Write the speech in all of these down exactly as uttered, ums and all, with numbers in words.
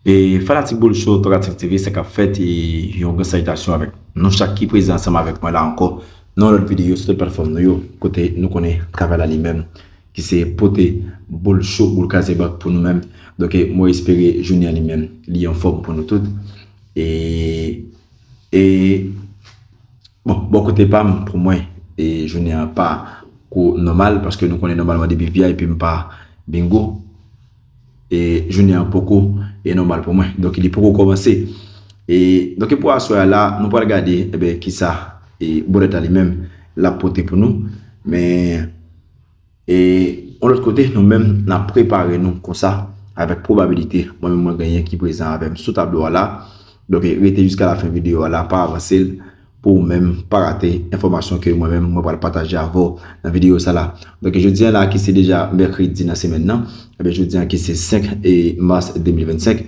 E fanatik Boul Show, Tokatik T V, sa k ap fèt, e yon gran salitasyon avèk nou chak ki prezan ansanm avèk mwen la ankò nan lòt videyo sou tout platfòm nou yo, kote nou konnen travay la li menm, ki se pote boul cho, boul kraze bank pou nou menm. Donk, e, mwen espere jounen an li menm, li anfòm pou nou tout. E, e, bon, bò kote pa m, pou mwen, e, jounen an pa ko nòmal, paske nou konnen nòmalman depi V I P m pa bingo, e, jounen an poko e nòmal pou mwen. Donk, li poko kòmanse. E, donk, pou aswè a la, nou pral gade, enben, kisa, e, bòlèt la li menm, l ap pote pou nou. Men, e, yon lòt kote, nou menm, n ap prepare nou konsa, avèk pwobabilite. Mwen menm, mwen genyen ki prezan avè m sou tablo a la. Donk, e, rete jiska lafen videyo a la, pa avanse l, pou ou menm pa rate enfòmasyon ke mwen menm mwen pral pataje avè w nan videyo sa la. Donk, jodi a la ki se deja mèkredi nan semèn nan, ebyen, jodi a ki se senk e mas de mil vennsenk,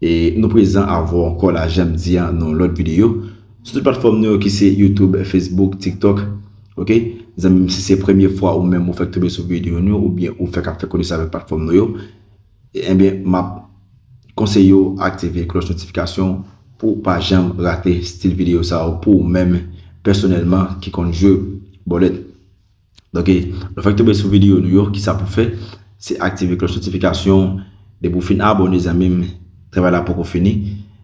e nou prezan avè w ankò la, jan m di a, nan lòt videyo. Sou tout platfòm nou yo ki se YouTube, Facebook, TikTok, oke? Zanmi m, si se premye fwa ou menm ou fèk tonbe sou videyo nou yo, oubyen ou fèk ap fè konesans avèk platfòm nou yo, e, ebyen, m ap konseye w aktive klòch notifikasyon pou w pa janm rate stil videyo sa yo pou ou menm pèsonèlman ki konn jwe bòlèt. Donk, e, lè w fèk tonbe sou videyo nou yo, kisa pou fè? Se aktive klòch notifikasyon. Depi w fin abòne, zanmi m, travay la poko fini.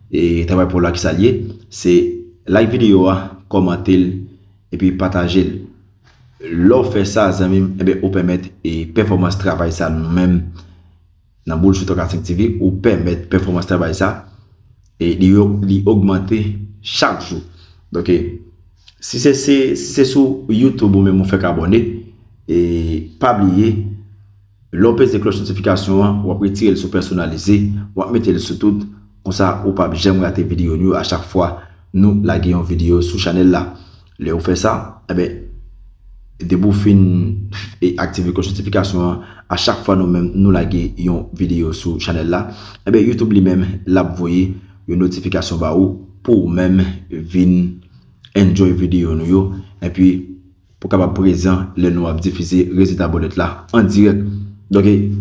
E travay pou w la, kisa l ye? Se like videyo a, kòmante l, epi pataje l. Lè w fè sa, zanmi m, enben, ou pèmèt, e, pèfòmans travay sa nou menm nan Boul Show Tokatik T V, ou pèmèt pèfòmans travay sa, e li, li ogmante chak jou. Donk, e, si se, se, si se sou YouTube ou menm ou fèk abòne, e pa bliye, lè w peze klòch notifikasyon an, w ap retire l sou pèsonalize, w ap mete l sou tout, konsa ou p ap janm rate videyo nou yo a chak fwa nou lage yon videyo sou chanèl la. Lè ou fè sa, enben, depi w fin, e, aktive klòch notifikasyon an, a chak fwa nou menm nou lage yon videyo sou chanèl la, enben, YouTube li menm, l ap voye yon notifikasyon ba ou pou ou menm vin enjoy videyo nou yo, epi pou kapab prezan lè nou ap difize rezilta bòlèt la an dirèk. Donk, e,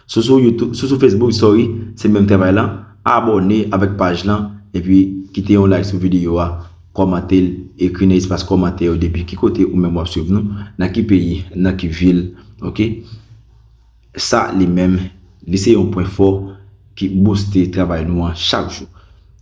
sou, sou YouTube, sou, sou Facebook, sorry, se menm travay la. Abòne avèk paj lan, epi kite yon like sou videyo a, kòmante l, ekri nan espas kòmantè yo depi ki kote ou menm w ap swiv nou, nan ki peyi, nan ki vil, oke? Sa li menm, li se yon pwen fò ki booste travay nou an chak jou.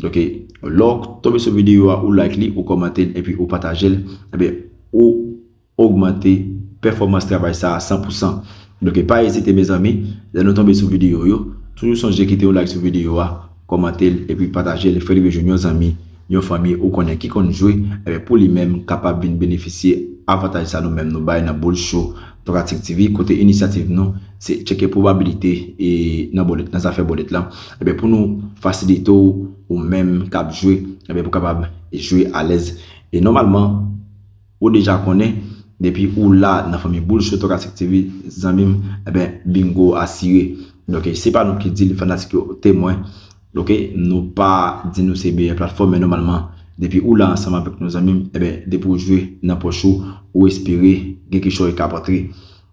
Donk, e, lè w tonbe sou videyo a, ou like li, ou kòmante l, epi ou pataje l, ebyen, ou ogmante pèfòmans travay sa a san pou san. Donk, e, pa ezite, mezanmi, lè nou tonbe sou videyo yo, toujou sonje kite yon like sou videyo a, kòmante l, epi pataje l, fè l rive jwenn yon zanmi, yon fanmi ou konnen ki konn jwe, ebyen, pou li menm kapab vin benefisye avantaj sa nou menm nou bay nan Boul Show Tokatik T V, kote inisyativ nou se tcheke pwobabilite e nan bòlèt, nan zafè bòlèt la. Ebyen, pou nou fasilite w, ou menm k ap jwe, ebyen, pou kapab jwe alèz. E nòmalman, ou deja konnen, depi ou la nan fanmi Boul Show Tokatik T V, zanmi m, ebyen, bingo asire. Donk, se pa nou ki di l, fanatik yo temwen. Oke, nou pa di nou se meyè platfòm, men nòmalman, depi ou la ansanm avèk nou, zanmi m, ebyen, depi ou jwe nan pòch ou, ou espere gen kèk chòy k ap antre.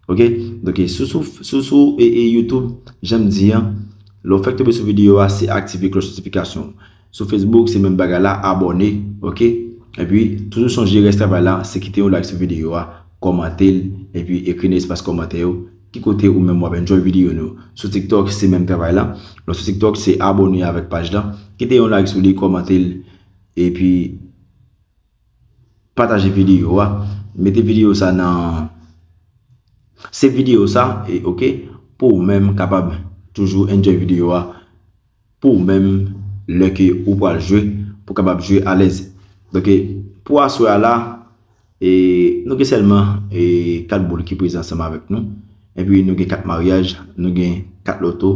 Oke? Donk, sou, sou, sou, sou, e, e YouTube, jan m di an, lè w fèk tonbe sou videyo a, se aktive klòch notifikasyon. Sou Facebook, se menm bagay la, abòne, oke? Epi, toujou sonje rès travay la, se kite yon like sou videyo a, kòmante l, epi ekri nan espas kòmantè yo, ki kote ou menm w ap enjoy videyo nou. Sou TikTok, se menm travay la. Lè sou TikTok, se abòne avèk paj la, kite yon like sou li, kòmante l, epi pataje videyo a. Mete videyo sa nan, save videyo sa, e, oke, pou ou menm kapab toujou enjoy videyo a, pou ou menm lè ke ou pral jwe, pou kapab jwe alèz. Donk, e, pou aswè a la, e, nou gen sèlman, e, kat boul ki prezan ansanm avèk nou. Epi nou gen kat maryaj, nou gen kat loto,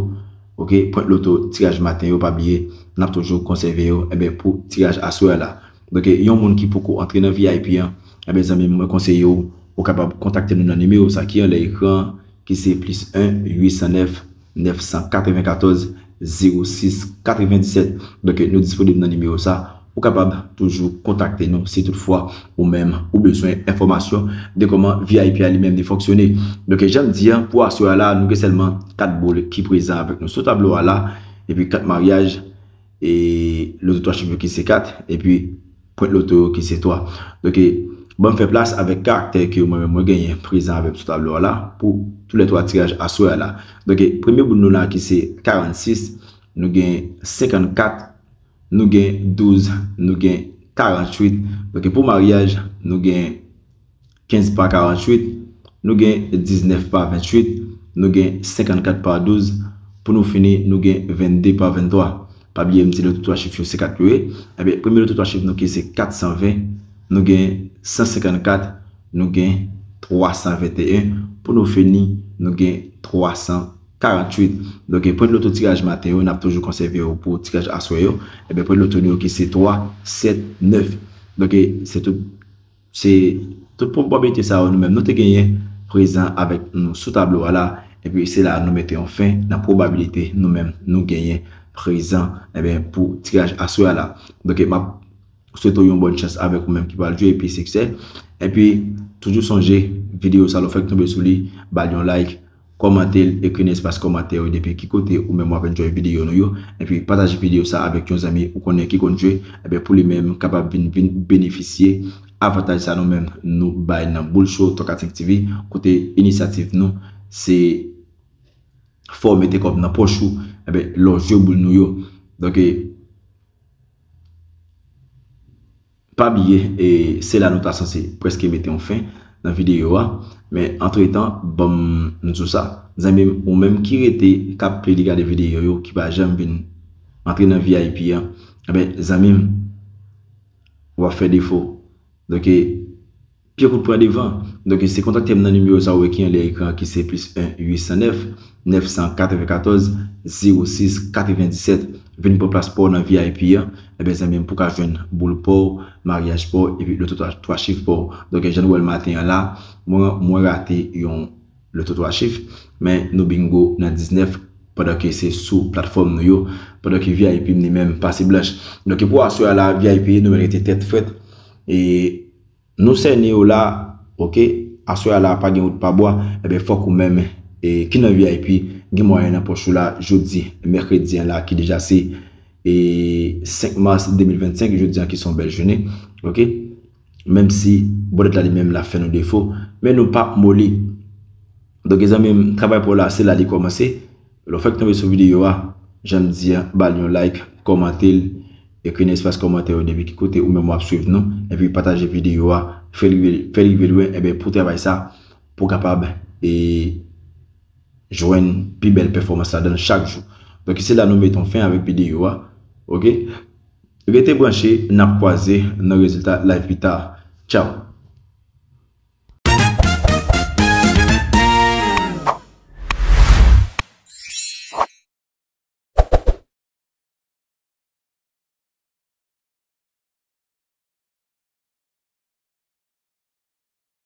oke, pwent loto, tiraj maten yo, pa bliye, n ap toujou konsève yo, enben, pou tiraj aswè a la. Donk, yon moun ki poko antre nan V I P an, enben, zanmi m, mwen konseye w, ou kapab kontakte nou nan nimewo sa ki anlè ekran an, ki se plis en uit san nèf nèf san katrevenkatòz zewo sis katrevendisèt. Donk, nou disponib nan nimewo sa. Ou kapab toujou kontakte nou si toutfwa ou menm ou bezwen enfòmasyon de kòman V I P a li menm li fonksyone. Donk, jan m di an, pou aswè a la, nou gen sèlman kat boul ki prezan avèk nou sou tablo a la. epi kat maryaj, e loto twa chif yo ki se kat, epi pwent loto yo ki se twa. Donk, ban m fè plas avèk karaktè ke mwen menm mwen genyen prezan avèk sou tablo a la pou tou lè twa tiraj aswè a la. Donk, premye boul nou la ki se karannsis, nou gen senkannkat, nou gen douz, nou gen karannwit. Donk, pou maryaj, nou gen kenz pa karannwit, nou gen diznèf pa vennwit, nou gen senkannkat pa douz, pou nou fini, nou gen vennde pa venntwa. Pa bliye, m di loto twa chif yo se kat yo ye. Ebyen, premye loto twa chif nou ki se kat san ven, nou gen san senkannkat, nou gen twa san venteyen, pou nou fini, nou gen twa san karannwit. Donk, pwent loto tiraj maten yo, n ap toujou konsève yo pou tiraj aswè yo. Ebyen, pwent loto nou yo ki se twa, sèt, nèf. Donk, se tout, se tout pwobabilite sa yo nou menm nou te genyen prezan avèk nou sou tablo a la. Epi se la nou mete yon fen nan pwobabilite nou menm nou genyen prezan, ebyen, pou tiraj aswè a la. Donk, m ap swete w yon bòn chans avèk ou menm ki pral jwe epi siksè. Epi, toujou sonje, videyo sa, lè w fèk tonbe sou li, ba l yon like, kòmante l, ekri nan espas kòmantè yo depi ki kote ou menm w ap enjoy videyo nou yo. Epi, pataje videyo sa avèk yon zanmi ou konnen ki konn jwe, ebyen, pou li menm kapab vin, vin benefisye avantaj sa nou menm nou bay nan Boul Show Talk Acting T V, kote inisyativ nou se fè w mete kòb nan pòch ou, ebyen, lè w jwe boul nou yo. Donk, e, pa bliye, e, se la nou ta sanse prèske mete yon fen nan videyo a. Men, antretan, ban m di w sa. Zanmi m, ou menm ki rete, k ap plede gade videyo yo, ki pa janm vin antre nan V I P an, ebyen, zanmi m, w ap fè defo. Donk, e, pye kout pran devan. Donk, se kontakte m nan nimewo sa w wè ki anlè ekran an ki se plis en uit san nèf, nèf san katrevenkatòz, zewo sis, katrevendisèt. Vin pran plas pa w nan V I P an. Ebyen, zanmi m, pou w ka jwenn boul pa w, maryaj pa w, epi loto twa, twa chif pa w. Donk, jan nou wè l maten an la, mwen, mwen rate yon loto twa chif, men nou bingo nan diznèf, pandan ke se sou platfòm nou yo, pandan ke V I P m li menm pase blanch. Donk, pou aswè a la, V I P nou mèt rete tèt frèt. E nou sène yo la, oke, aswè a la pa gen wout pa bwa, ebyen fòk ou menm, e, ki nan V I P, gen mwayen nan pòch ou la, jodi, mèkredi an la, ki deja se, e, senk mas de mil vennsenk, jodi an ki se yon bèl jounen, oke? Menm si bòdèt la li menm la fè nou defo, men nou p ap moli. Donk, zanmi m, travay pa w la, se la li kòmanse. Lè w fèk tonbe sou videyo a, jan m di a, ba l yon like, kòmante l, ekri nan espas kòmantè yo depi ki kote ou menm w ap swiv nou, epi pataje videyo a, fè l rive, fè l rive lwen, ebyen, pou travay sa, pou w kapab, e, jwenn pi bèl pèfòmans ladan l chak jou. Donk, se la nou mete yon fen avèk videyo a, oke? Rete branche, n ap kwaze nan rezilta live pita. Tchaw!